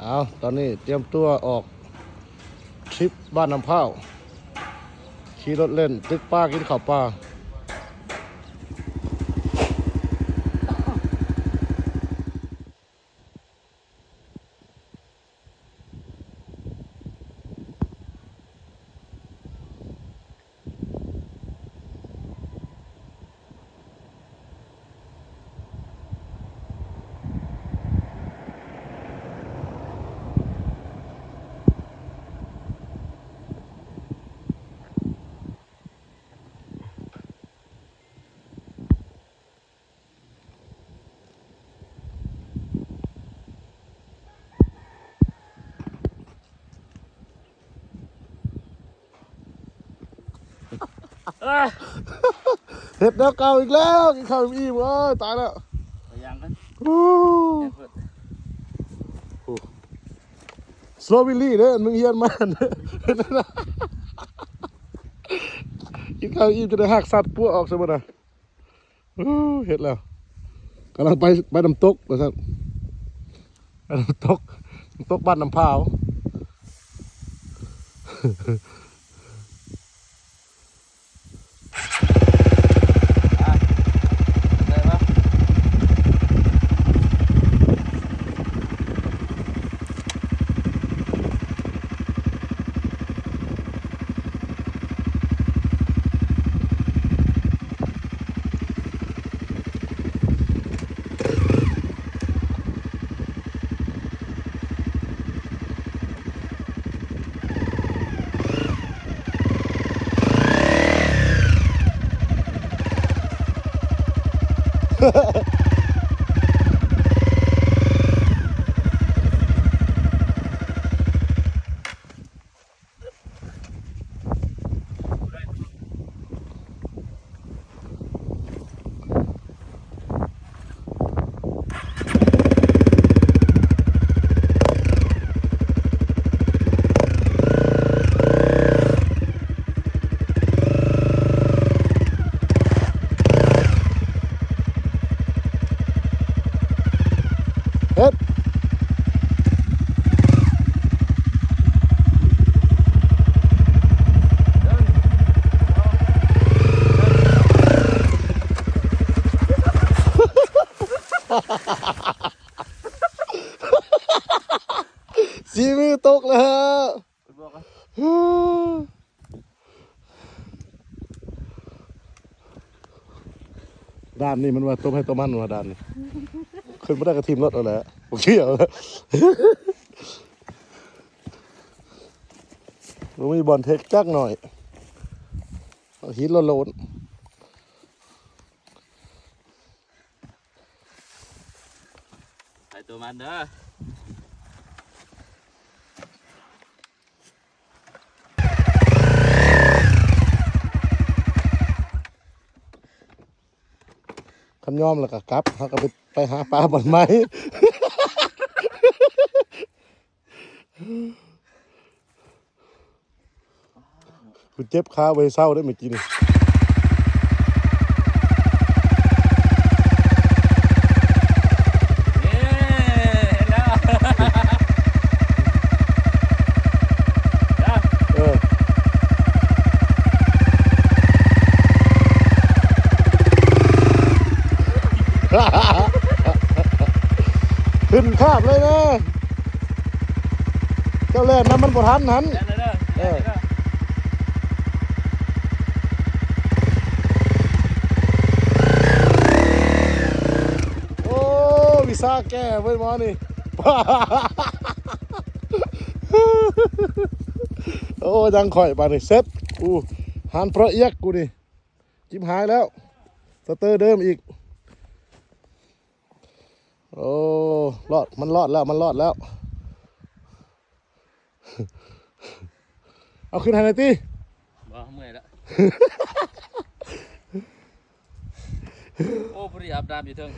ເອົາ ຕອນນີ້ຕຽມຕົວອອກທຣິບບ້ານນ້ຳພ້າວ ຂີ່ລົດເລ່ນຕຶກປາ ກິນເຂົ້າປ່າ. ເຮັດແນວເກົ່າອີກແລ້ວ ກິນເຂົ້າອີ່ມໆ ໂອ້ຍ ຕາຍແລ້ວ ໄປຍ່າງກັນ ໂອ້ ສະໂລວິລລີເດ້ ມຶງຮຽນມາ ກິນເຂົ້າອີ່ມ ຈະໄດ້ຮາກສັດປົວອອກຊະເບິດນະ. ອູ້ ເຮັດແລ້ວ ກຳລັງໄປ ໄປນ້ຳຕົກວ່າຊັ້ນ ໄປນ້ຳຕົກ ນ້ຳຕົກບ້ານນ້ຳພ້າວ. ເຮັດ ສີມືຕົກແລ້ວ. ດ່ານນີ້ມັນວ່າຕົວໃຜຕົວມັນວ່າດ່ານນີ້ ຂຶ້ນບໍ່ໄດ້ກໍຖິ້ມລົດເອົາແຫຼະ ບໍ່ກ່ຽວ ບໍ່ມີບ່ອນເທັກຈັກໜ້ອຍ ເອົາຫີນໂລນໆ. ໄປຕົວມັນເດີ ຄັນຍອມແລ້ວກໍກັບ ເຮົາກໍໄປ ໄປຫາປາບ່ອນໃໝ່. ກູເຈັບຂາບໍ່ໃຫ້ເຊົາເດ້ມື້ກີ້ນີ້ ເອີ ຂຶ້ນຄາບເລີຍນະ. ເຈົ້າແລ່ນນຳມັນບໍ່ທັນຫັ້ນ ແລ່ນເລີຍເດີ ເອີ ແລ່ນເລີຍເດີ ໂອ້ ວິຊາແກ້ເວີຍໝໍນີ້ ໂອ້ ຍັງຂ້ອຍບາດນີ້ເສັດ ກູຫານເພາະອຽກກູນີ້ ຈິບຫາຍແລ້ວ ສະເຕີເດີມອີກ. ໂອ້ ລອດ ມັນລອດແລ້ວ ມັນລອດແລ້ວ ເອົາຂຶ້ນໃຫ້ໜ່ອຍຕິ ບໍ່ ເມື່ອຍແລ້ວ ໂອ້ ພໍດີອາບນ້ຳຢູ່ເທິງ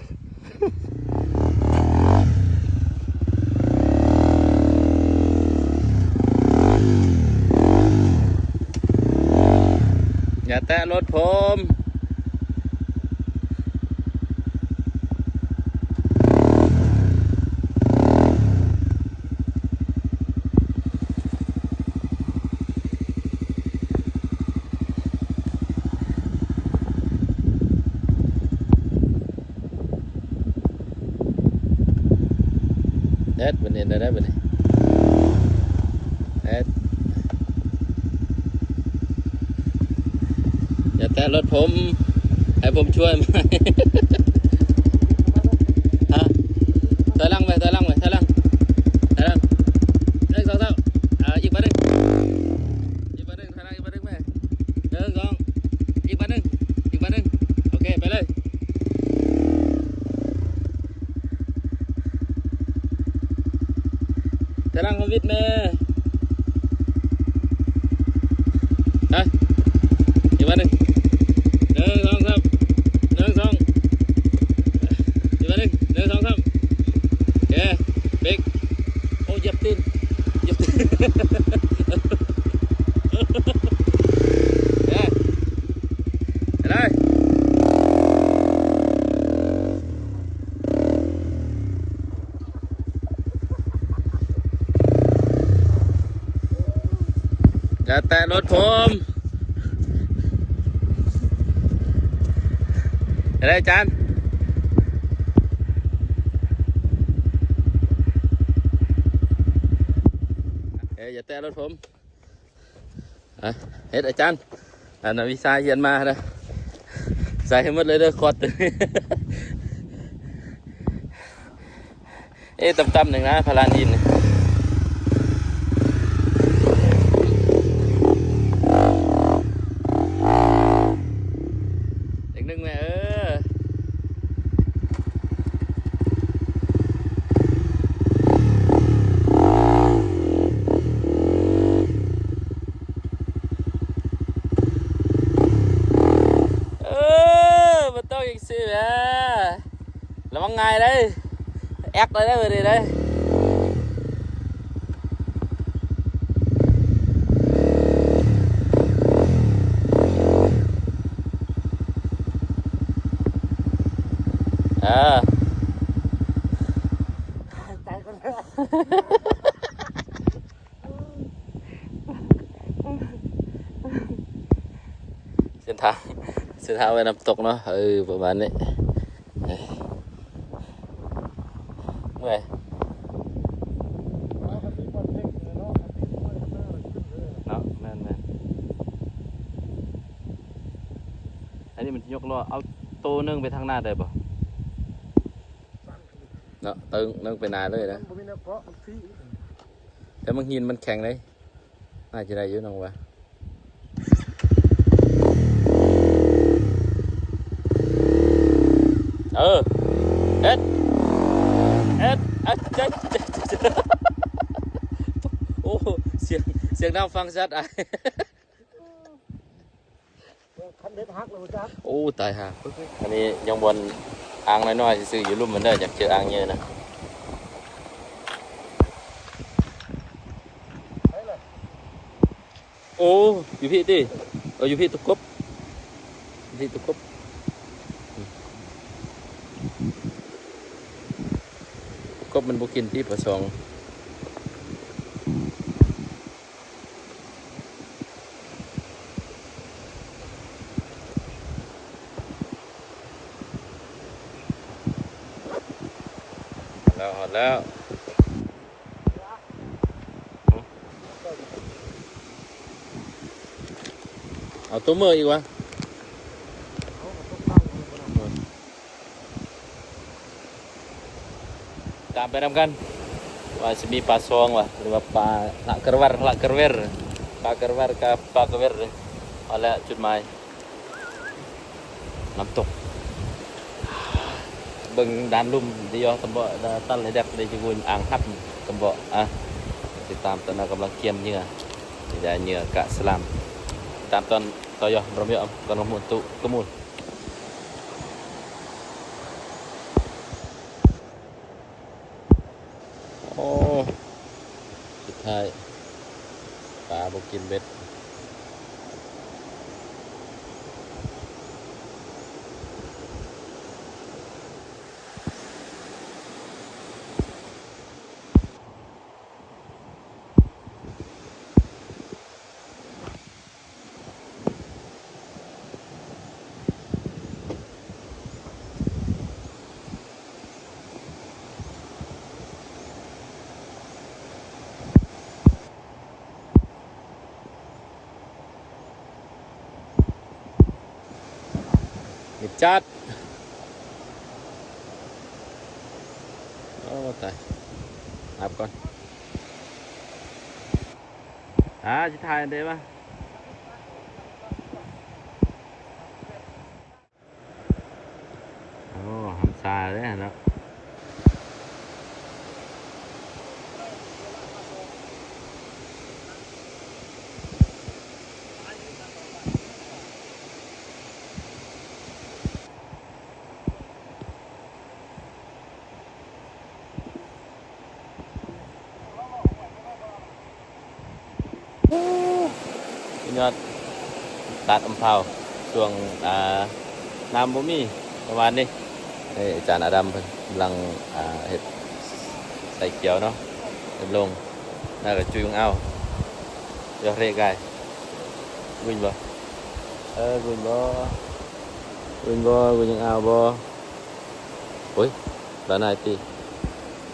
ຢ່າແຕະລົດຜົມ. ເຮັດບັດນີ້ ໄດ້ ໄດ້ບັດນີ້ ເຮັດ ຢ່າແຕະລົດຜົມ ໃຫ້ຜົມຊ່ວຍ ຮະ ຖອຍຫຼັງໄປ ຖອຍຫຼັງໄປ ຖອຍຫຼັງ ຖອຍຫຼັງ ໜຶ່ງ ສອງ ສາມ ອ່າ ອີກບາດໜຶ່ງ ອີກບາດໜຶ່ງ ຖອຍຫຼັງອີກບາດໜຶ່ງໄປ ໜຶ່ງ ສອງ ອີກບາດໜຶ່ງ ອີກບາດໜຶ່ງ ໂອເຄ ໄປເລີຍ. ກຳລັງເອົາວິດແມ່ ໄປ ອີກບາດໜຶ່ງ ໜຶ່ງ ສອງ ສາມ ໜຶ່ງ ສອງ ອີກບາດໜຶ່ງ ໜຶ່ງ ສອງ ສາມ ໂອເຄ ເບຣກ ໂອ້ ຢຽບຕີນ ຢຽບຕີນ ເອີ ໄປເລີຍ. ຢ່າແຕະລົດຜົມ ໄດ້ ອາຈານ ເອີ ຢ່າແຕະລົດຜົມ. ອ່ະ ເຮັດ ອາຈານ ອັນ ວິຊາຮຽນມານະ ໃສ່ໃຫ້ໝົດເລີຍເດີ ຄອດໂຕນີ້ ເອະ ຕ່ຳໆ ໜຶ່ງນະ ພາລານອິນ ອີກໜຶ່ງແມ່ ເອີ. ເອີ ມັນຕ້ອງຈັ່ງຊີ້ແຫຼະ ລະວັງຫງາຍເດີ້ ແອັກເລີຍເດີ້ ບາດນີ້ເດີ້. ເອີ ເສັ້ນທາງ ເສັ້ນທາງໄປນ້ຳຕົກເນາະ ເອີ ປະມານນີ້ ເມື່ອຍ ເນາະ ແມ່ນໆ ອັນນີ້ມັນຍົກລໍ້ ເອົາໂຕໜຶ່ງໄປທາງໜ້າໄດ້ບໍ່? ເນາະ ເຕີງໜຶ່ງໄປໜ້າເລີຍນະ ມັນບໍ່ມີແນວເກາະ ມັນຟຣີ ແຕ່ມັນຫີນມັນແຂງເດ້ ໜ້າຈະໄດ້ຢູ່ນ້ອງວ່າ. ເອີ ເຮັດ ເຮັດ ອະ ຈະ ຈະ ຈະ ໂອ້ ສຽງ ສຽງນ້ຳຟັງຊັດອ້າຍ. ຄັນເບັດຫັກແລ້ວຈັກ ໂອ້ ຕາຍຫ່າ ອັນນີ້ຍັງບ່ອນອ່າງນ້ອຍໆ ຊື່ໆ ຢູ່ລຸ່ມມັນເດີ ຢາກເຈີອ່າງໃຫຍ່ນະ ໂອ້ ຢູ່ພີ້ຕິ ເອີ ຢູ່ພີ້ ຕົວກົບ ຢູ່ພີ້ ຕົວກົບ ກົບມັນບໍ່ກິນຕິ ປາຊອງ. ຮອດແລ້ວ ຮອດແລ້ວ ເອົາຕົວເມີອີກວະ. ຕາມໄປນຳກັນ ວ່າຊິມີປາຊອງວະ ຫຼືວ່າປາ ລະກະແວັດ ລະກະແວັດ ປາກະແວັດ ກະປາກະແວັດ. ຮອດແລ້ວຈຸດໝາຍ ນ້ຳຕົກ ເບິ່ງດ່ານລຸ່ມ ດຽວຕຳເບາະ ຕັນເລແດັບ ເດຈະກູນ ອ່າງຮັບຕຳເບາະ. ອ່ະ ຕິດຕາມຕອນນີ້ ກຳລັງກຽມເຫຍື່ອ ຊິໄດ້ເຫຍື່ອກະສະຫຼາມ ຕິດຕາມຕອນຕໍ່ ໂຣເມໂອ ກຳລັງໝູນຕຸກະມູນ. ໂອ້ ສຸດທ້າຍປາບໍ່ກິນເບັດ. ຈັດ. ໂອ້ ຕາຍ ນັບກ່ອນ. ອ່າ ຊິຖ່າຍອັນໃດວະ? ໂອ້ ຮຳຊາເດ້ເນາະ. ຍອດຕາດອຳພາວ ຊ່ວງ ອ່າ ນ້ຳບໍ່ມີປະມານນີ້. ນີ້ອາຈານອາດຳເພິ່ນກຳລັງ ອ່າ ເຮັດໃສ່ຂຽວເນາະ ເຮັດລົງ ແລ້ວກໍຈຸຍອາວ ຢອກເຣກາຍ ກຸນບໍ່ ເອີ ກຸນບໍ່ ກຸນບໍ່ ກຸນຍັງອາວບໍ່? ໂອ້ຍ ລາວນາຍຕິ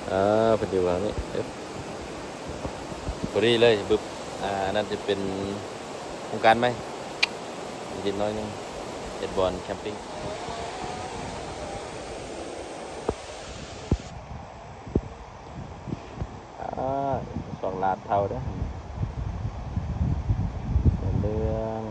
ເອີ ເພິ່ນຢູ່ວ່ານີ້ ເອີ ພໍດີເລີຍ ບຶບ ອ່າ ອັນນັ້ນຈະເປັນໂຄງການໃໝ່ ນິດໜ້ອຍໜຶ່ງ ເຮັດບ່ອນແຄມປິງ. ອ່າ ຊ່ວງລາດເທົາເດ້ ເລື່ອງ.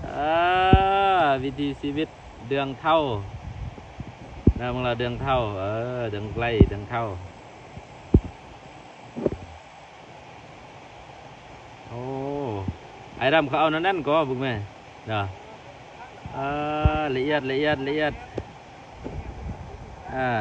ອ່າ ວິຖີຊີວິດເດືອງເທົາ ນະ ເບິ່ງລະ ເດືອງເທົາ ເອີ ເດືອງໄກ ເດືອງເທົາ. ໂອ້ ອ້າຍດຳເຂົາເອົາແນວນັ້ນກໍເບິ່ງແມ່ ເນາະ. ອ່າ ລະອຽດ ລະອຽດ ລະອຽດ ອ່າ.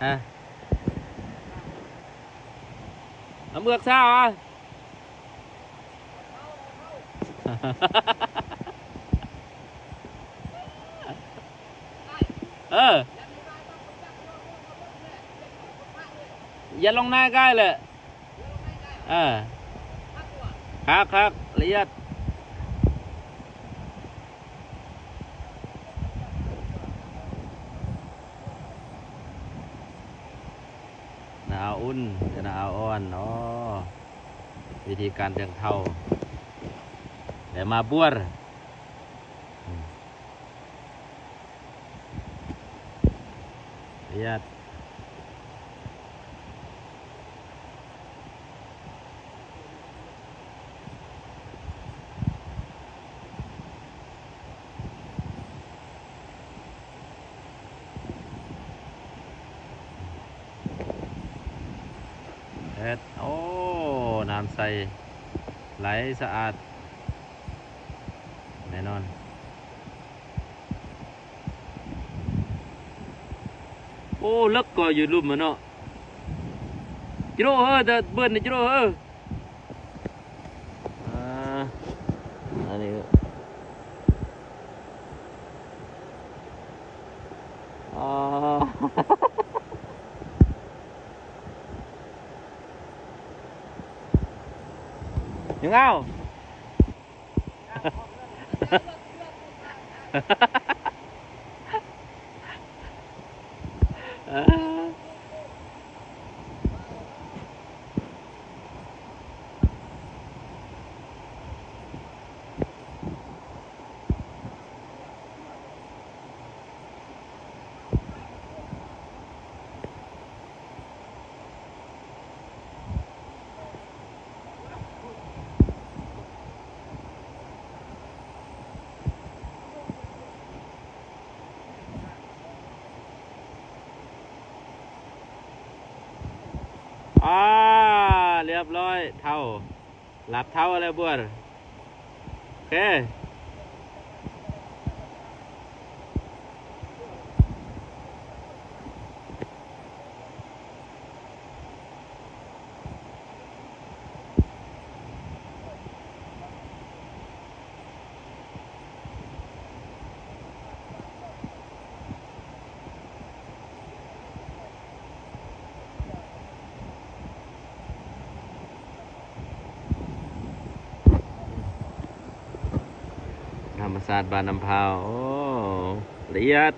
ຮະ ອາ ເມືອກຊາວອະ ເອີ ຢ່າລົງນາຍກາຍແຫຼະ. ເອີ ຄັກໆ ລະອຽດ ໜາອາອຸ່ນ ໜາອາອ່ອນເນາະ ວິທີການເດືອງເທົາ ແລະ ມາບວດ. ອືມ ປະຢັດ ເຮັດ ໂອ້ ນ້ຳໃສ ໄຫຼສະອາດ ແນ່ນອນ. ໂອ້ ເລິກກໍຢູ່ລຸ່ມຫັ້ນເນາະ ຈິໂຣເອີ ເດີ ເບິ່ນຈິໂຣເອີ. ອ່າ ອັນນີ້ ອໍ ຍັງເອົາ. ເ ຫຼັບເທົ້າແລ້ວບວດ. ໂອເຄ. ທຳມະຊາດບ້ານນ້ຳພາວ ໂອ້ ລະອຽດ.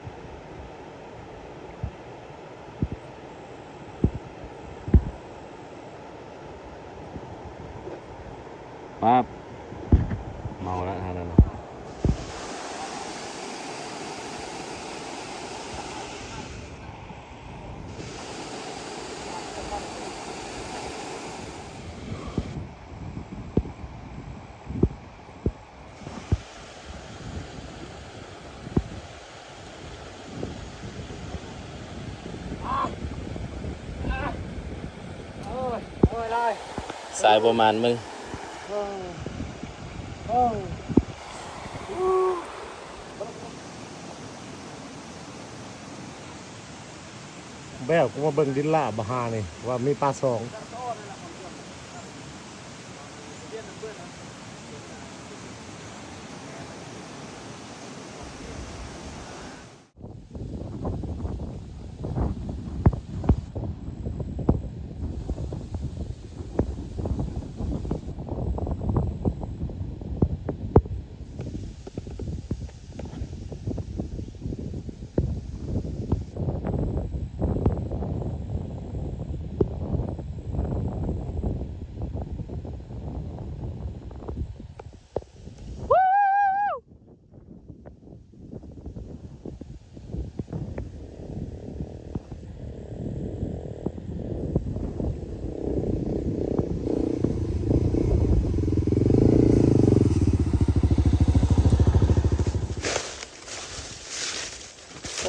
ປັບ ເມົາລະທາງນັ້ນ. ສາຍບໍ່ໝານມຶງ. ແບບ ກູມາເບິ່ງດິນລາບາຫານີ້ ວ່າມີປາສອງ.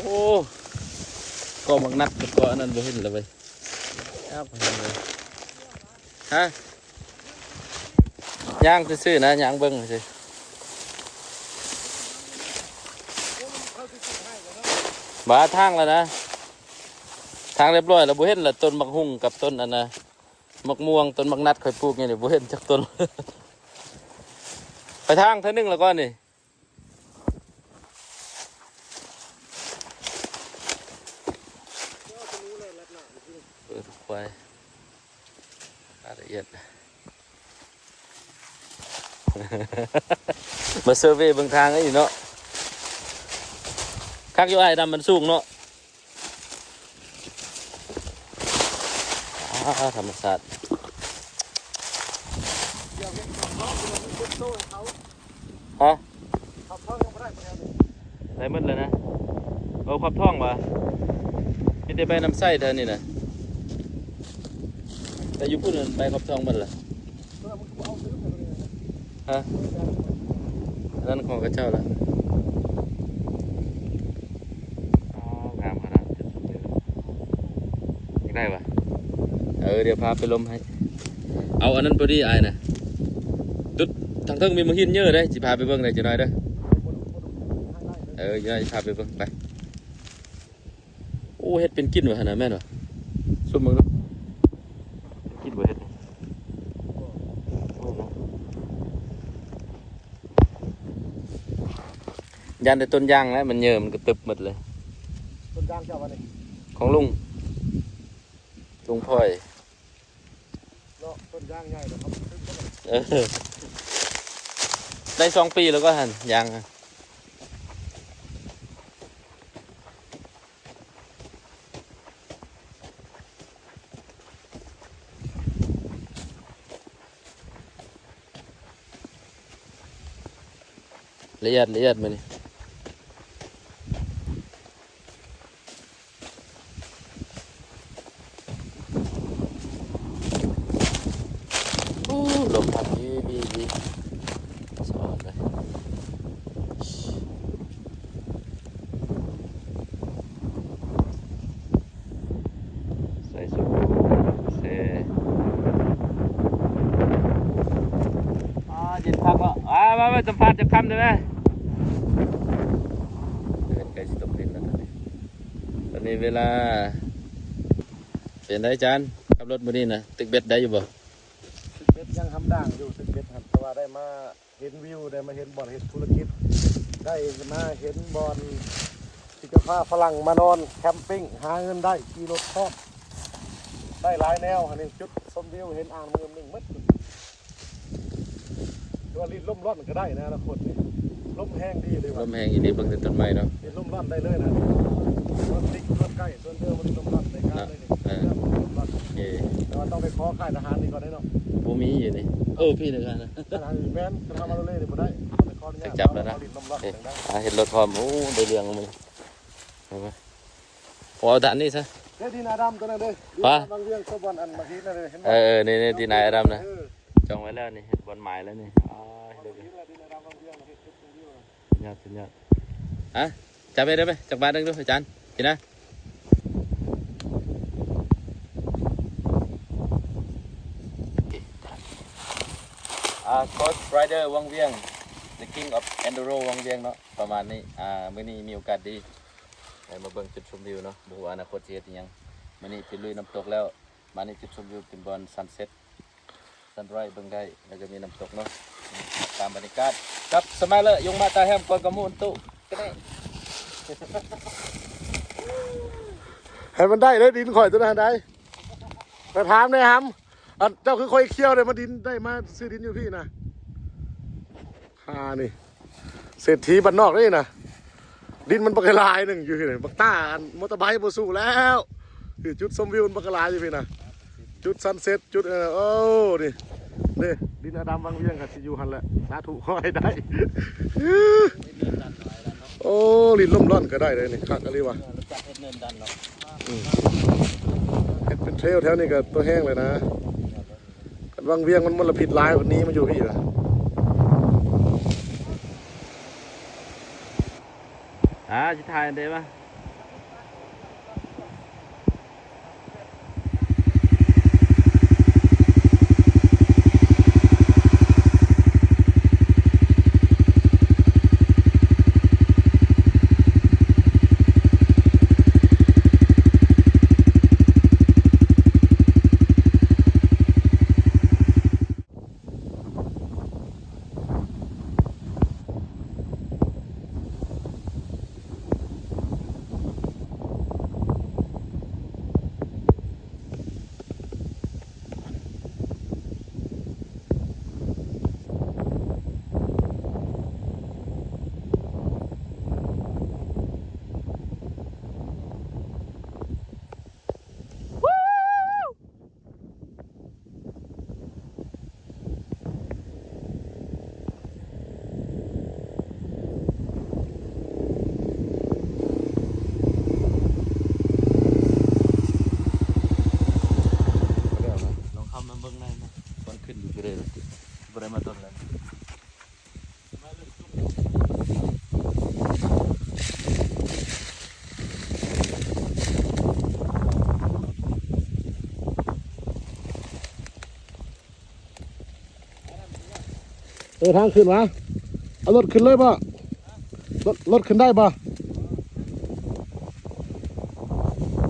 ໂອ້ ກໍບັກນັດ ກໍອັນນັ້ນບໍ່ເຫັນລະເວີຍ. ເອົາໄປເຫັນເລີຍ. ຮະ? ຍ່າງຊື່ໆນະ ຍ່າງເບິ່ງຊື່. ບາ ທາງແລ້ວນະ ທາງລຽບຮ້ອຍແລ້ວ. ບໍ່ເຫັນລະ ຕົ້ນໝາກຫຸ່ງກັບຕົ້ນອັນນະ ໝາກມ່ວງ. ຕົ້ນໝາກນັດຂ້ອຍປູກຢູ່ນີ້ ບໍ່ເຫັນຈັກຕົ້ນ. ໄປທາງເທື່ອໜຶ່ງແລ້ວກ່ອນນີ້. ເອີ ຄວາຍ ລາຍລະອຽດ ມາເຊີເວເບິ່ງທາງອີກເນາະ. ຄັກຢູ່ອ້າຍ ດຳມັນສູງເນາະ. ອາ ທຳມະຊາດ. ຮະ? ໄດ້ໝົດແລ້ວນະ. ເອົາຂອບທ້ອງຫວາ? ມີແຕ່ໃບນ້ຳໃຊ້ເທົ່ານີ້ນະ. ແຕ່ຢູ່ພຸ້ນໃບຂອບທ້ອງໝົດລະ. ຮະ? ອັນນັ້ນຂອງເຂົາເຈົ້າລະ. ອໍ ງາມຂະໜາດ. ຢາກໄດ້ຫວາ? ເອີ ດຽວພາໄປລົມໃຫ້. ເອົາອັນນັ້ນພໍດີອ້າຍນະ. ຕຸດທາງເທິງມີໝາກຫີນເຍີະເດ້ ຊິພາໄປເບິ່ງໄດ້ຈັກໜ້ອຍເດີ. ເອີ ຊິພາໄປເບິ່ງ ໄປ. ໂອ້ ເຮັດເປັນກິນຫວາຫັ້ນນະ ແມ່ນຫວາ? ຊຸມເບິ່ງດູ ກິນບໍ່ເຮັດນີ້. ຢ້ານແຕ່ຕົ້ນຢາງແຫຼະ ມັນເຍີະ ມັນກະຕຶບໝົດເລີຍ. ຕົ້ນຢາງເຈົ້າຫວານີ້? ຂອງລຸງ ລຸງພອຍ. ເນາະ ຕົ້ນຢາງໃຫຍ່ແລ້ວເນາະ. ເອີ ໄດ້ສອງປີແລ້ວກໍຫັ້ນ ຢາງ. ລະອຽດ ລະອຽດມື້ນີ້. ໂອ້ ລົມພັດດີ ດີ ດີ ສະອອນເລີຍ. ໃສ່ຊຸດແຊ່. ວ່າໄປສຳພາດຈັກຄຳໄດ້ໄໝ? ເປັນໃກ້ຊິຕົກດິນແລ້ວຕອນນີ້ ຕອນນີ້ເວລາ ເປັນໃດອາຈານ ຂັບລົດມື້ນີ້ນະ ຕຶກເບັດໄດ້ຢູ່ບໍ່? ຕຶກເບັດຍັງທຳດ່າງຢູ່ ຕຶກເບັດຫັ້ນ ແຕ່ວ່າໄດ້ມາເຫັນວິວ ໄດ້ມາເຫັນບ່ອນເຮັດທຸລະກິດ ໄດ້ມາເຫັນບ່ອນທີ່ຈະພາຝຣັ່ງມານອນແຄມປິງ ຫາເງິນໄດ້ ຂີ່ລົດພ້ອມ ໄດ້ຫຼາຍແນວ ອັນນີ້ຈຸດຊົມວິວ ເຫັນອ່າງນ້ຳງື່ມໜຶ່ງໝົດ. ແຕ່ວ່າລິນລົມຮ້ອນກໍໄດ້ໃນອະນາຄົດນີ້ ລົມແຮງດີເລີຍວ່າ ລົມແຮງອີ່ຫຼີ ເບິ່ງແຕ່ຕົ້ນໄມ້ເນາະ ລິນລົມຮ້ອນໄດ້ເລີຍນະ ສວນຕິກ ສວນໄກ່ ສວນເດີ ລິນລົມຮ້ອນໄດ້ການເລີຍນີ້ ເອີ ລົມຮ້ອນ ໂອເຄ ແຕ່ວ່າຕ້ອງໄປຂໍຄ້າຍທະຫານນີ້ກ່ອນເດ້ເນາະ ບໍ່ມີຢູ່ນີ້ ເອີ ພີ່ນະ ແມ່ນ ຄັນທຳມາໂລເລນີ້ບໍ່ໄດ້ ຕ້ອງໄປຂໍອະນຸຍາດຈັບແລ້ວນະ ລິນລົມຮ້ອນ ເອີ ອ່າ ເຫັນລົດພ້ອມ ໂອ້ ໄດ້ເລື່ອງມື້ນີ້ ເຫັນບໍ່? ໂອ້ ເອົາດ້ານນີ້ຊະ ເດ້ ດິນອາດຳຕົວນັ້ນເດ້ ດິນອາດຳວັງວຽງ ຕົວບ່ອນອັນມາຫີນນັ້ນເດ້ ເຫັນບໍ່? ເອີ ເອີ ນີ້ ນີ້ ດິນອາດຳນະ ເອີ ຈອງໄວ້ແລ້ວນີ້ ເຮັດບ່ອນໝາຍແລ້ວນີ້ ອໍ ເລີດ ດິນອາດຳວັງວຽງ ເຮັດ ເຮັດ ເຮັດຢູ່ ສຸດຍອດ ສຸດຍອດ ຮະ ຈັບໄປເດີໄປ ຈັກບາດໜຶ່ງດູອາຈານ ກິນນະ ອ່າ Ghost Rider ວັງວຽງ The King of Enduro ວັງວຽງເນາະ ປະມານນີ້ ອ່າ ມື້ນີ້ມີໂອກາດດີ ໄດ້ມາເບິ່ງຈຸດຊົມວິວເນາະ ບໍ່ຮູ້ອະນາຄົດຊິເຮັດອີ່ຫຍັງ ມື້ນີ້ໄປລຸຍນ້ຳຕົກແລ້ວ ມານີ້ຈຸດຊົມວິວເປັນບ່ອນ sunset sunrise ເບິ່ງໄດ້ ແລ້ວກໍມີນ້ຳຕົກເນາະ ຕາມບັນຍາກາດ ກັບສະໄມເລີ ຍົງມາຕາແຮມກ່ອນກະມູນຕຸ ກະແນ ໃຫ້ມັນໄດ້ເດີ ດິນຂ້ອຍຕົວນັ້ນໄດ້ ໄປຖາມແດ່ຫຳ ອັນເຈົ້າຄືຂ້ອຍຂຽວໄດ້ມາດິນ ໄດ້ມາຊື້ດິນຢູ່ພີ້ນະ ຫານີ້ ເສດຖີບ້ານນອກເດ້ນະ ດິນມັນບັກຫຼາຍໜຶ່ງຢູ່ພີ້ນະ ບັກຕ້າອັນມໍເຕີໄບບໍ່ສູ້ແລ້ວ ຄືຈຸດຊົມວິວມັນບັກຫຼາຍຢູ່ພີ້ນະ ຈຸດ sunset ຈຸດ ເອີ ໂອ້ ນີ້ເດ້ ດິນອາດຳວັງວຽງກໍຊິຢູ່ຫັ້ນແຫຼະ ສາທຸ ຂໍໃຫ້ໄດ້ ໂອ້ ລິນລົມຮ້ອນກໍໄດ້ເດ້ນີ້ ຄັກອີ່ຫຼີວ່າ ເອີ ເຮັດເປັນເທຣວແຖວນີ້ກໍຕົວແຮງເລີຍນະ ຄັນວັງວຽງມັນມົນລະພິດຫຼາຍ ເພິ່ນໜີມາຢູ່ພີ້ລະ ອ່າ ຊິຖ່າຍອັນໃດວະ? ລອງເຂົ້າມາເບິ່ງໃນນະ ມັນຂຶ້ນຢູ່ເດີ ບໍ່ໄດ້ມາດົນແລ້ວ. ເອີ ທາງຂຶ້ນຫວາ? ເອົາລົດຂຶ້ນເລີຍບໍ່? ລົດ ລົດຂຶ້ນໄດ້ບໍ່?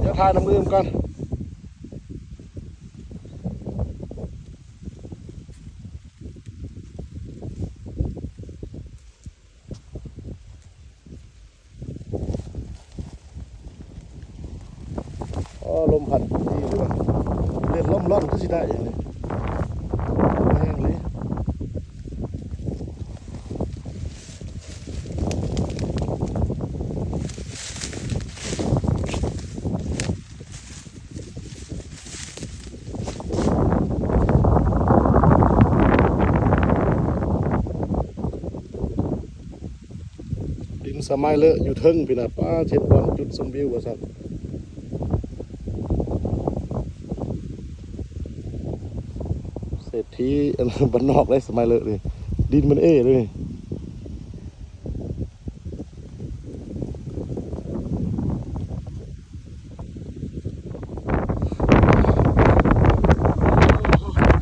ດຽວຖ່າຍນ້ຳອື່ມກ່ອນ. ອໍ ລົມພັດດີເລີຍວ່າ ເລນລົມຮ້ອນຄືຊິໄດ້ອັນນີ້ ລົມແຮງເລີຍ. ດິນສະໄມເລີຢູ່ເທິງພີ້ນະ ປ້າ ເຮັດບ່ອນຈຸດຊົມວິວວ່າຊັ້ນ. ເສດຖີ ອັນ ບ້ານນອກເດ້ ສະໄມເລີນີ້ ດິນມັນເອເລີ.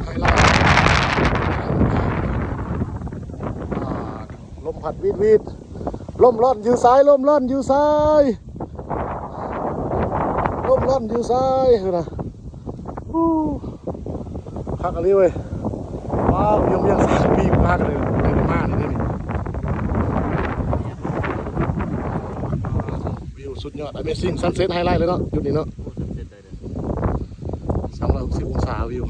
ໄທລາວ ອ່າ ພັດວີດໆ ລົມຮ້ອນຢູ່ຊາຍ ລົມຮ້ອນຢູ່ຊາຍ ລົມຮ້ອນຢູ່ຊາຍ ພຸ້ນນະ. ຄັກອີ່ຫຼີເວີຍ. ວ້າວ ວຽງ ວຽງສາມປີມາກັນເລີຍ ໄດ້ມານີ້ເດ້ນີ້. ວິວສຸດຍອດ Amazing Sunset Highlight ເລີຍເນາະ ຈຸດນີ້ເນາະ. ສາມຮ້ອຍຫົກສິບອົງສາວິວ.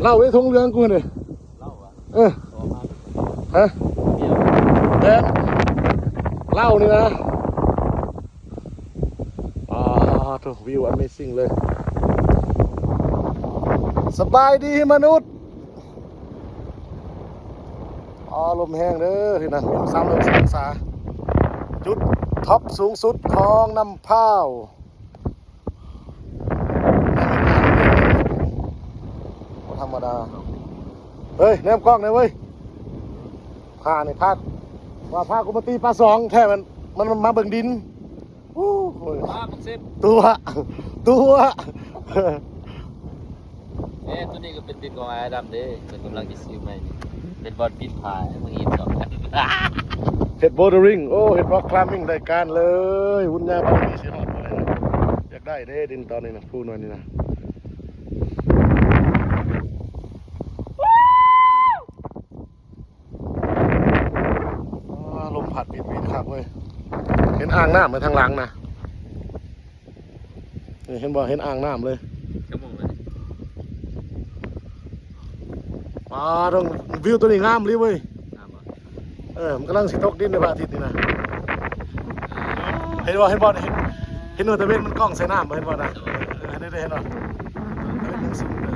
ເລົ່າໄວ້ທົ່ງເລື່ອງກູເດ້. ເອີ ຮະ ແບບເລົ່ານີ້ນະ. ອໍ ໂທ້ ວິວ Amazing ເລີຍ. ສະບາຍດີມະນຸດ. ອໍ ລົມແຮງເດີ ທີ່ນັ້ນ ສາມຮ້ອຍຫົກສິບອົງສາ ຈຸດທັອບສູງສຸດຂອງນ້ຳພ້າວ. ບໍ່ທຳມະດາ. ເຮີ້ຍ ແນມກ້ອງແດ່ເວີຍ. ພານີ້ພາ ວ່າພາກູມາຕີປາສອງແທ້ ມັນ ມັນມາເບິ່ງດິນ. ໂອ້ໂຫ ປາບັກເຊັບ ຕົວະ ຕົວະ. ເອີ ຕົວນີ້ກໍເປັນດິນຂອງອ້າຍດຳເດ້ ເພິ່ນກຳລັງຊິຊື້ໃໝ່ນີ້ ເປັນບ່ອນປີນຜາເບິ່ງຫີນສອງ ເຮັດ bouldering ໂອ້ ເຮັດ rock climbing ໄດ້ການເລີຍ. ບຸນຍາບາລະມີຊິຮອດບໍ່ໄດ້ນະ ຢາກໄດ້ເດ້ດິນຕອນນີ້ນະ ພູໜ່ວຍນີ້ນະ. ອ້າ ລົມພັດວິດໆ ຄັກເວີຍ. ເຫັນອ່າງນ້ຳໄປທາງຫຼັງນະ ນີ້ເຫັນບໍ່ ເຫັນອ່າງນ້ຳເລີຍ. ອ້າ ຕ້ອງ ວິວຕົວນີ້ງາມອີ່ຫຼີເວີຍ. ເອີ ມັນກຳລັງຊິຕົກດິນໃນພະອາທິດນີ້ນະ. ເຫັນບໍ່ ເຫັນບໍ່ ເຫັນ ເຫັນວ່າຕາເວັນມັນກ້ອງໃສ່ນ້ຳບໍ່ ເຫັນບໍ່ນະ. ເອີ ເຫັນ ເຫັນ ເຫັນບໍ່ ຕາເວັນຍັງສູງເດີ.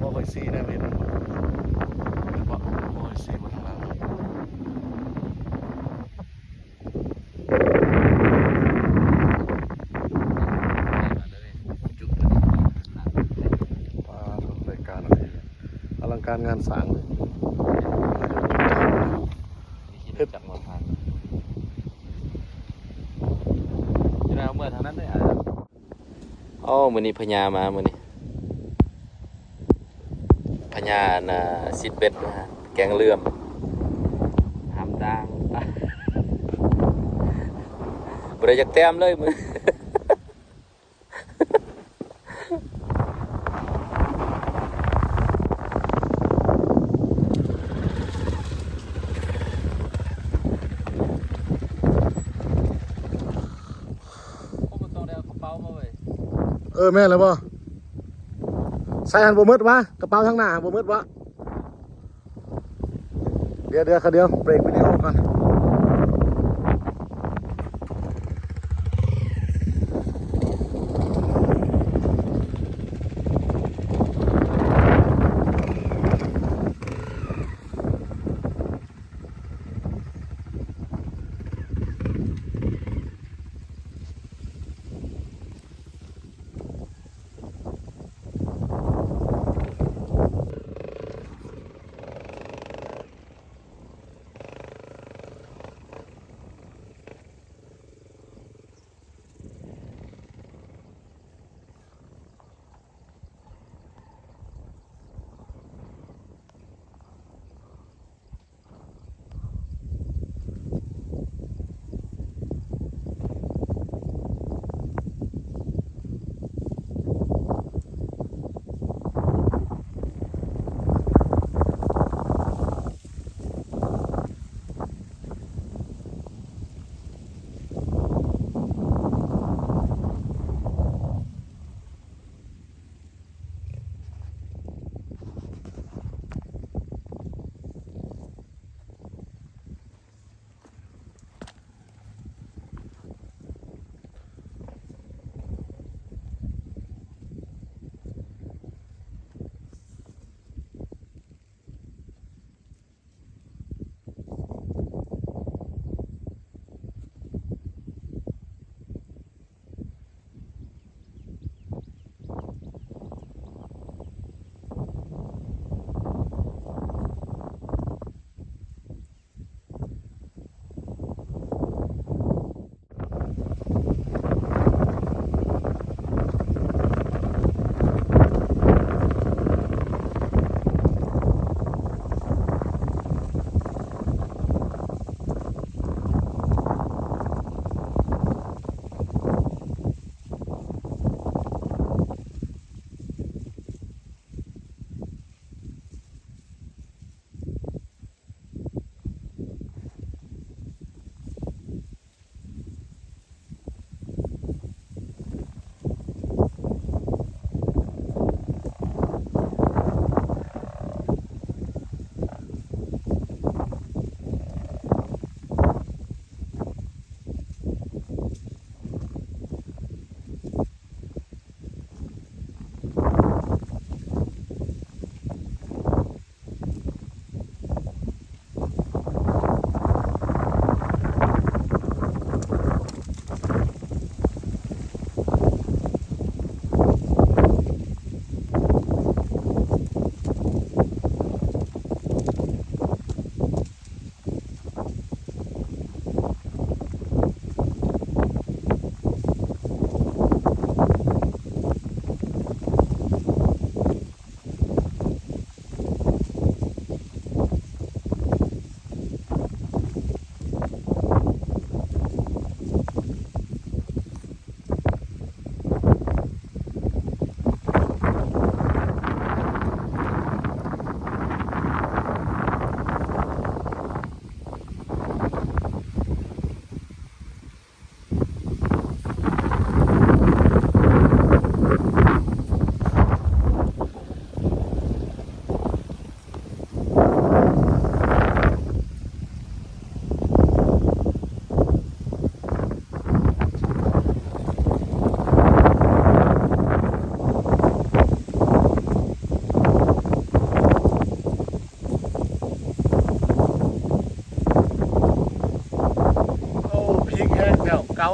ບໍ່ຄ່ອຍຊີ້ແນວເຫັນ ເຫັນບໍ່ ບໍ່ຄ່ອຍຊີ້ບໍ່ທາງຫຼັງ. ປາດ ລາຍການອະລັງການງານສ້າງເລີຍ ເຮັດຈັກມາທາງ ຢູ່ໃນເມືອງທາງນັ້ນເດ້. ໂອ້ ມື້ນີ້ພະຍາມາ ມື້ນີ້ພະຍາ ອັນນ່າ ຊິດເບັດ ແກງເຫຼືອມ ຫຳຕ່າງ ບໍ່ໄດ້ຈັກແຕ້ມເລີຍມື້. ໂອ້ ມັນຕ້ອງໄດ້ເອົາກະເປົາມາເວີຍ. ເອີ ແມ່ນແລ້ວບໍ່? ໃສ່ຫັ້ນບໍ່ໝົດວະ? ກະເປົາທາງໜ້າຫັ້ນບໍ່ໝົດວະ? ດຽວ ດຽວ ດຽວ ເບຣກວິດີໂອກ່ອນ. ໂ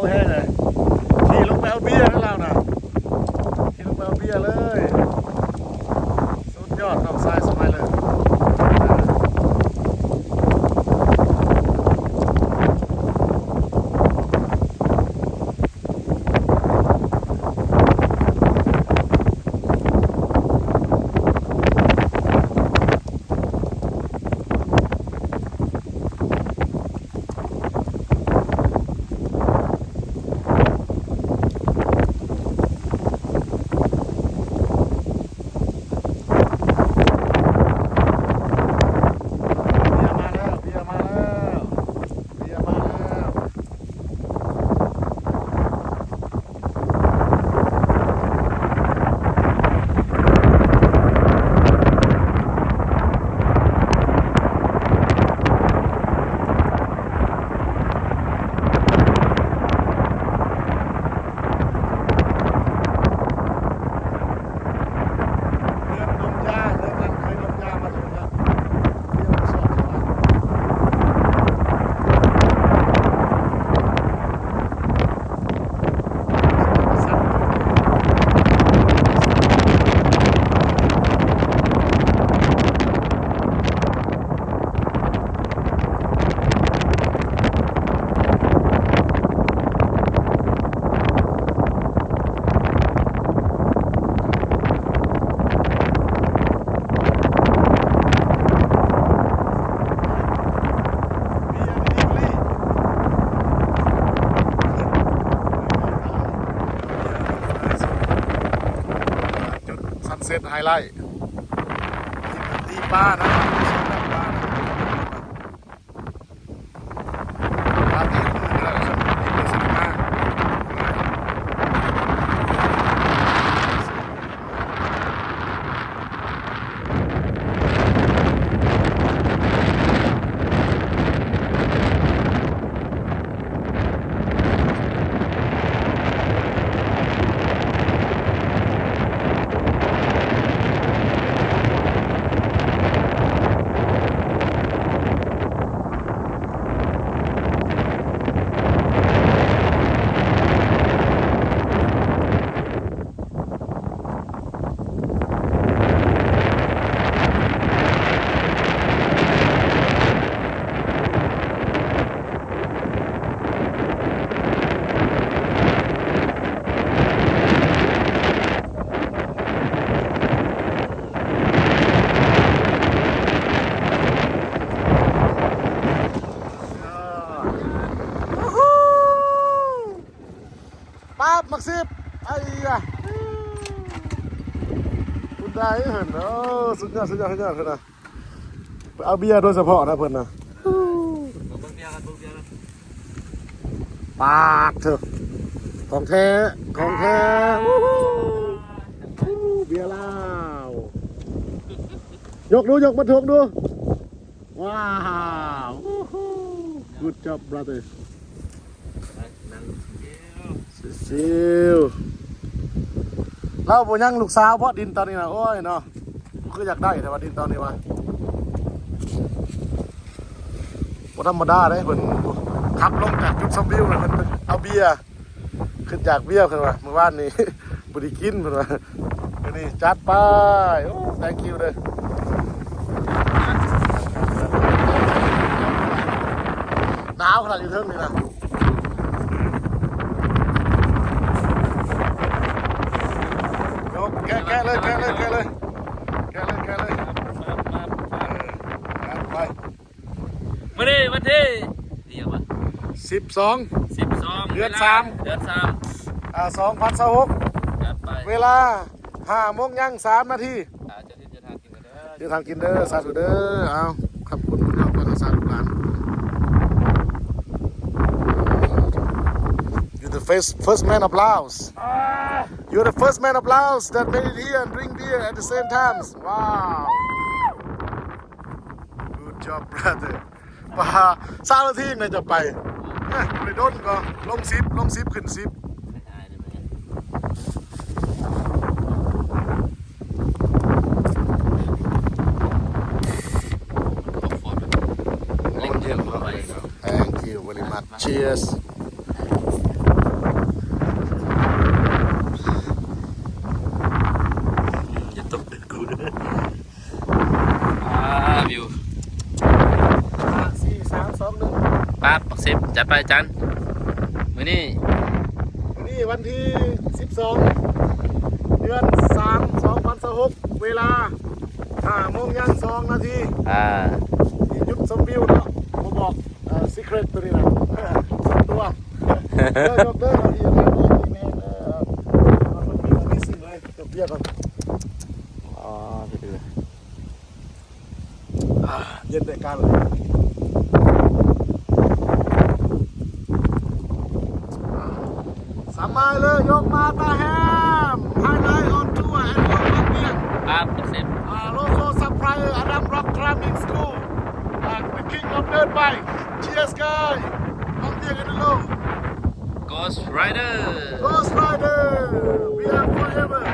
ແຮງເລີຍ ຂີ່ລົງໄປເອົາເບຍນຳລາວນະ ຂີ່ລົງໄປເອົາເບຍເລີຍ ສຸດຍອດ ນ້ອງຊາຍສະໄໝເລີຍ. Sunset highlight ທີ່ ທີ່ປ່ານະ ທີ່ ປາບ ໝາກສິບ ໄອ້ຍະ ຄຸນໄດ້ເຫັນ ໂອ້ ສຸດຍອດ ສຸດຍອດ ສຸດຍອດ ເພິ່ນນະ ໄປເອົາເບຍໂດຍສະເພາະນະເພິ່ນນະ ເບິ່ງເບຍກັນ ເບິ່ງເບຍກັນ ປາດເທີ ຂອງແທ້ ຂອງແທ້ ອູ້ ເບຍລາວ ຍົກດູ ຍົກບັນທຸກດູ. ວ້າວ Good job brother ຊິວໆ ລາວບໍ່ຍັງລູກສາວເພາະດິນຕອນນີ້ນະ ໂອ້ຍເນາະ ຄືຢາກໄດ້ແຕ່ວ່າດິນຕອນນີ້ວ່າ ບໍ່ທຳມະດາເດ້ ເພິ່ນຂັບລົງຈາກຈຸດຊົມວິວ ເພິ່ນເອົາເບຍ ຂຶ້ນຈາກເບຍເພິ່ນວ່າ ມື້ວານນີ້ບໍ່ໄດ້ກິນເພິ່ນວ່າ ມື້ນີ້ຈັດໄປ ໂອ້ thank you ເດີ ໜາວຂະໜາດຢູ່ເທິງນີ້ນະ ແກະ ແກະເລີຍ ແກະເລີຍ ແກະເລີຍ ແກະເລີຍ ແກະເລີຍ ເອີ ຈັດໄປ. ມື້ນີ້ວັນທີ ອີຫຍັງວະ ສິບສອງ ສິບສອງ ເດືອນສາມ ເວລາ ເດືອນສາມ ອ່າ ສອງພັນຊາວຫົກ ຈັດໄປ ເວລາຫ້າໂມງຍັງສາມນາທີ ອ່າ ເຈົ້າທີ່ເຈົ້າທາງກິນກັນເດີ ເຈົ້າທາງກິນເດີ ສາທຸເດີ ເອົາ ຂອບຄຸນເຈົ້າ ເພິ່ນສາທຸຫຼານ You're the first, first man of Laos. You're the first man of Laos that made it here and drink beer at the same time. Wow. Good job brother ປາ ຊາວນາທີແມ່ນຈະໄປ ເອີ ບໍ່ໄດ້ດົນກໍລົງສິບ ລົງສິບຂຶ້ນສິບ Thank you very much. Cheers. ຄັບ ບັກສິບ ຈັດໄປອາຈານ ມື້ນີ້ ມື້ນີ້ວັນທີສິບສອງ ເດືອນສາມ ສອງພັນຊາວຫົກ ເວລາຫ້າໂມງຢ່າງສອງນາທີ ອ່າ ທີ່ຈຸດຊົມວິວເນາະ ບໍ່ບອກ ເອີ secret ໂຕນີ້ນະ ສ່ວນຕົວ ເດີ ຍົກເດີ ທີ່ເດີ ທີ່ແມ່ນ ເອີ ມັນມີ amazing ເລີຍ ຍົກເບຍກ່ອນ ອໍ ເຮັດເລີຍ. ອ່າ ເຢັນໄດ້ການເລີຍ ສະບາຍເລີຍ ຍົກມາຕາແຮມ High Life on Tour and Road ວຽງ ອ່າ Local Supplier Adam Rock Climbing School, uh, the king of dirt bike. Cheers, guys. Come here in the low. Ghost Rider. Ghost Rider. We are forever.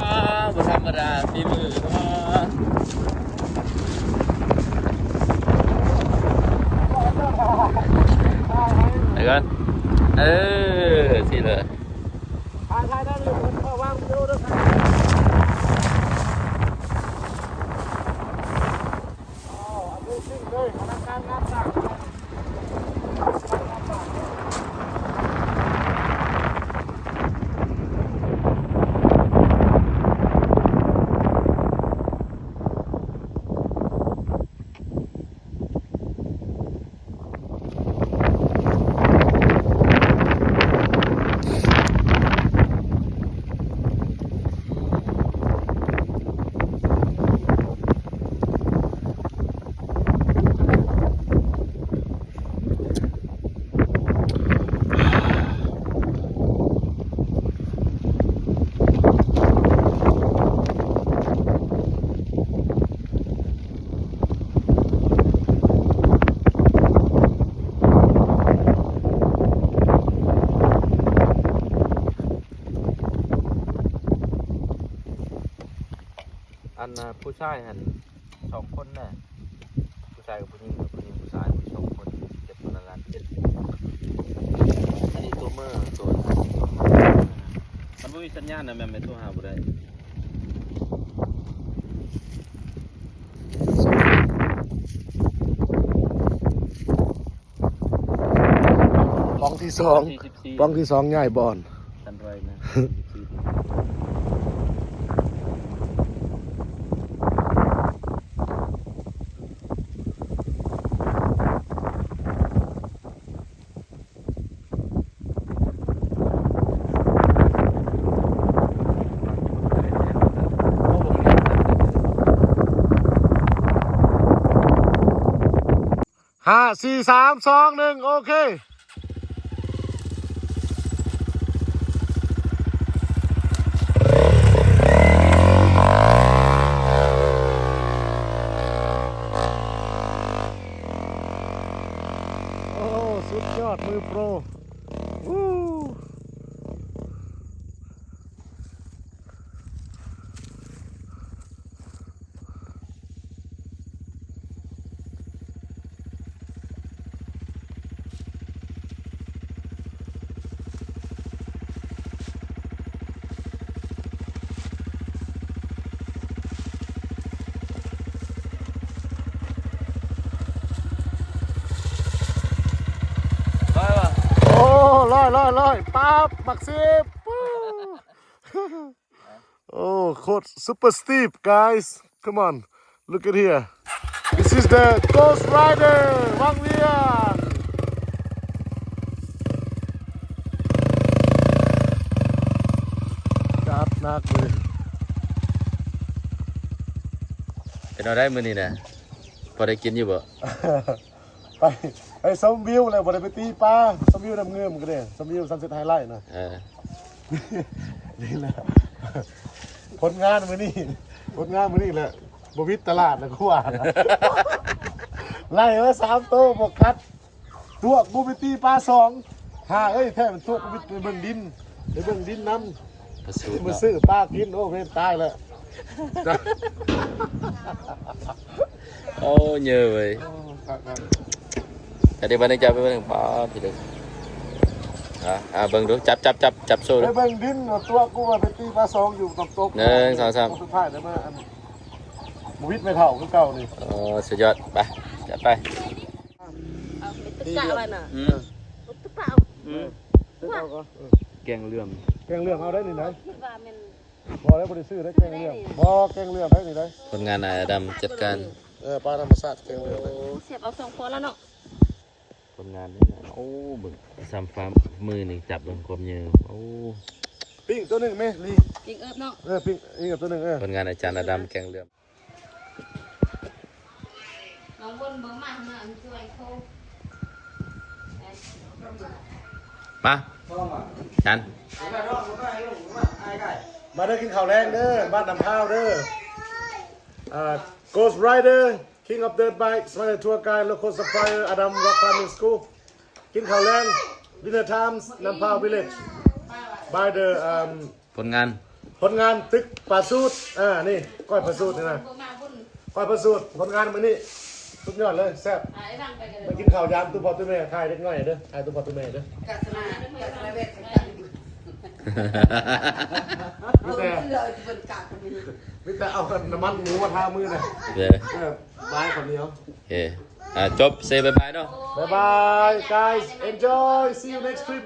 ອ່າ ບໍ່ທຳມະດາ ຝີມື ອ່າ ໄປກ່ອນ ເອີ ຊີ້ເລີຍ ຖ່າຍ ຖ່າຍໄດ້ເລີຍ ເພິ່ນເຂົ້າວາງວິດີໂອເດີ Amazing ເລີຍ ອະລັງການງານສ້າງ. ອັນນ່າ ຜູ້ຊາຍຫັ້ນສອງຄົນນະ ຜູ້ຊາຍກັບຜູ້ຍິງ ຜູ້ຍິງຜູ້ຊາຍ ມີສອງຄົນ ເກັບຄົນລະລ້ານເຈັດ. ອັນນີ້ຕົວເມີ ຕົວ ມັນບໍ່ມີສັນຍານນະ ແມ່ນ ແມ່ນໂທຫາບໍ່ໄດ້. ປ່ອງທີສອງ ທີສິບສີ່ ປ່ອງທີສອງ ຍ້າຍບ່ອນ ສັນໄວນະ ສິບສີ່. ຫ້າ ສີ່ ສາມ ສອງ ໜຶ່ງ ໂອເຄ. ໂອ້ ສຸດຍອດ ມືໂປຣ ວູ. ໂອ້ ລອຍ ລອຍ ລອຍ ປາບ ບັກສິບ ວູ. ໂອ້ ໂຄດ super steep, guys. Come on, look at here. This is the Ghost Rider ວັງວຽງ. ຈັດໜັກເລີຍ. ເປັນແນວໃດມື້ນີ້ນະ? ພໍໄດ້ກິນຢູ່ບໍ່? ໄປ ໄປຊົມວິວແລ້ວບໍ່ໄດ້ໄປຕີປາ. ຊົມວິວນ້ຳງື່ມກໍເດ້ ຊົມວິວ sunset highlight ນະ. ເອີ ນີ້ແຫຼະ ຜົນງານມື້ນີ້ ຜົນງານມື້ນີ້ແຫຼະ ບໍ່ວິດຕະຫຼາດນະ ກູວ່ານະ. ໄລ່ມາສາມໂຕບໍ່ກັດ ຕົວກບໍ່ໄປຕີປາສອງ ຫາເອີຍ ແທ້ມັນຕົວກບໍ່ໄປເບິ່ງດິນ ໄປເບິ່ງດິນນຳ ມາຊື້ປາກິນ. ໂອ້ ເວນຕາຍແລ້ວ. ໂອ້ ເຍີເວີຍ. ອັນນີ້ບັດນີ້ຈັບໄປເບິ່ງ ປ້າດ ພີ່ເດີ. ອ່າ ອ່າ ເບິ່ງດູ ຈັບ ຈັບ ຈັບ ຈັບໂຊດູ. ໄປເບິ່ງດິນ ຕົວະກູວ່າໄປຕີປາຊອງຢູ່ນ້ຳຕົກ. ໜຶ່ງ ສອງ ສາມ. ສຸດທ້າຍໄດ້ມາ ອັນ ບໍ່ວິດແມ່ເຖົ້າຄືເກົ່ານີ້. ໂອ້ ສຸດຍອດ. ໄປ ຈັດໄປ. ເອົາເມັດຕະກະໄວ້ນະ. ອືມ ເອົາຕະປາ. ອືມ ເອົາກໍ ແກງເຫຼືອມ ແກງເຫຼືອມເອົາໄດ້ນີ້ນະ. ຄິດວ່າແມ່ນ ບໍ່ໄດ້ ບໍ່ໄດ້ຊື້ໄດ້ແກງເຫຼືອມ. ບໍ່ ແກງເຫຼືອມໄດ້ນີ້ໄດ້. ຄົນງານອ້າຍອາດຳຈັດການ. ເອີ ປາທຳມະຊາດແກງເຫຼືອມ. ໂອ້ ແຊບ ເອົາສອງຄົນລະເນາະ. ຄົນງານນີ້ນະ. ໂອ້ ເບິ່ງ ຊ້ຳຟ້າມືນີ້ຈັບເບິ່ງຄວາມເຍີ. ໂອ້ ປີ້ງຕົວໜຶ່ງແມ ລີ. ປີ້ງເອີບເນາະ. ເອີ ປີ້ງອີກຕົວໜຶ່ງ. ເອີ ຄົນງານອາຈານອາດຳແກງເຫຼືອມ. ນ້ອງວົນເບິ່ງມາ ມາຊ່ວຍໂຄ. ມາ ນັ້ນ ມາເດີ ກິນເຂົ້າແລງເດີ ບ້ານນ້ຳພ້າວເດີ. ອ່າ Ghost Rider, King of Dirt Bikes, Rider Tour Guide, Local Supplier, Adam Rock Climbing School. ກິນເຂົ້າແລງ Winter Times, ນ້ຳພ້າວ Village. By the, um, ຜົນງານ ຜົນງານຕຶກປາສູດ. ອ່າ ນີ້ ກ້ອຍປາສູດນີ້ນະ ກ້ອຍປາສູດ. ຜົນງານມື້ນີ້ສຸດຍອດເລີຍ ແຊບ. ໄປກິນເຂົ້າຍາມຕູ້ພໍ່ຕູ້ແມ່ ຖ່າຍເດັກນ້ອຍເດີ ຖ່າຍຕູ້ພໍ່ຕູ້ແມ່ເດີ. ມີແຕ່ ມີແຕ່ເອົານ້ຳມັນໝູມາທາມືນະ. ເອີ ບາຍຄຳດຽວ. ໂອເຄ ອ່າ ຈົບ say bye bye ເນາະ. Bye bye guys, enjoy, see you next trip.